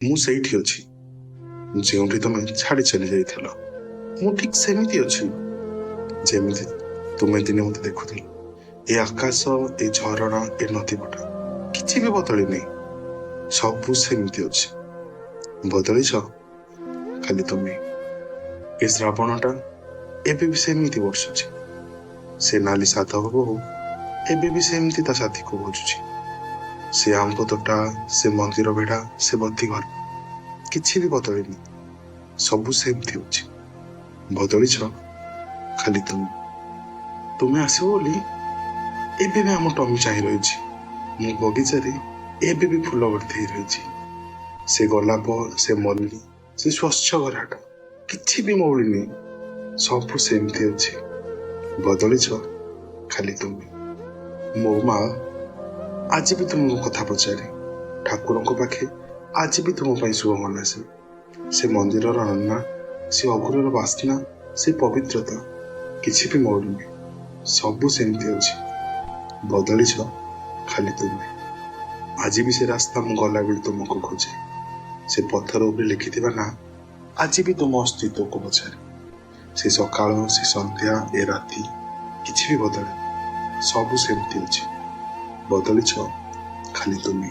ମୁଁ ସେଇଠି ଅଛି, ଯେଉଁଠି ତମେ ଛାଡ଼ି ଚାଲି ଯାଇଥିଲ। ମୁଁ ଠିକ୍ ସେମିତି ଅଛି, ଯେମିତି ତୁମେ ଦିନେ ମୋତେ ଦେଖୁଥିଲ। ଏ ଆକାଶ, ଏ ଝରଣା, ଏ ନଦୀପଠା କିଛି ବି ବଦଳିନି। ସବୁ ସେମିତି ଅଛି। ବଦଳିଛ ଖାଲି ତୁମେ। ଏ ଶ୍ରାବଣଟା ଏବେ ବି ସେମିତି ବର୍ଷୁଛି। ସେ ନାଲି ସାଧବ ବୋହୂ ଏବେ ବି ସେମିତି ତା ସାଥୀକୁ ଖୋଜୁଛି। ସେ ଆମ୍ବ ତୋଟା, ସେ ମନ୍ଦିର ବେଢ଼ା, ସେ ବତୀ ଘର କିଛି ବି ବଦଳିନି। ସବୁ ସେମିତି ଅଛି। ବଦଳିଛ ଖାଲି ତୁମେ। ତୁମେ ଆସିବ ବୋଲି ଏବେ ବି ଆମ ଟମି ଚାହିଁ ରହିଛି। ମୋ ବଗିଚାରେ ଏବେ ବି ଫୁଲ ଭର୍ତ୍ତି ହେଇ ରହିଛି। ସେ ଗୋଲାପ, ସେ ମଲ୍ଲି, ସେ ସ୍ୱଚ୍ଛ ଭରାଟା କିଛି ବି ମଉଳିନି। ସବୁ ସେମିତି ଅଛି। ବଦଳିଛ ଖାଲି ତୁମେ। ମୋ ମା ଆଜି ବି ତୁମକୁ କଥା ପଚାରେ। ଠାକୁରଙ୍କ ପାଖେ ଆଜି ବି ତୁମ ପାଇଁ ଶୁଭ ମନାସେ। ସେ ମନ୍ଦିରର ନନା, ସେ ଅଗୁରର ବାସ୍ନା, ସେ ପବିତ୍ରତା କିଛି ବି ମଉଳିନି। ସବୁ ସେମିତି ଅଛି। ବଦଳିଛ ଖାଲି ତୁମେ। ଆଜି ବି ସେ ରାସ୍ତା ମୁଁ ଗଲାବେଳେ ତୁମକୁ ଖୋଜେ। ସେ ପଥର ଉପରେ ଲେଖିଥିବା ନାଁ ଆଜି ବି ତୁମ ଅସ୍ତିତ୍ୱକୁ ପଚାରେ। ସେ ସକାଳ, ସେ ସନ୍ଧ୍ୟା, ଏ ରାତି କିଛି ବି ବଦଳିନି। ସବୁ ସେମିତି ଅଛି। ବଦଳିଛ ଖାଲି ତୁମେ।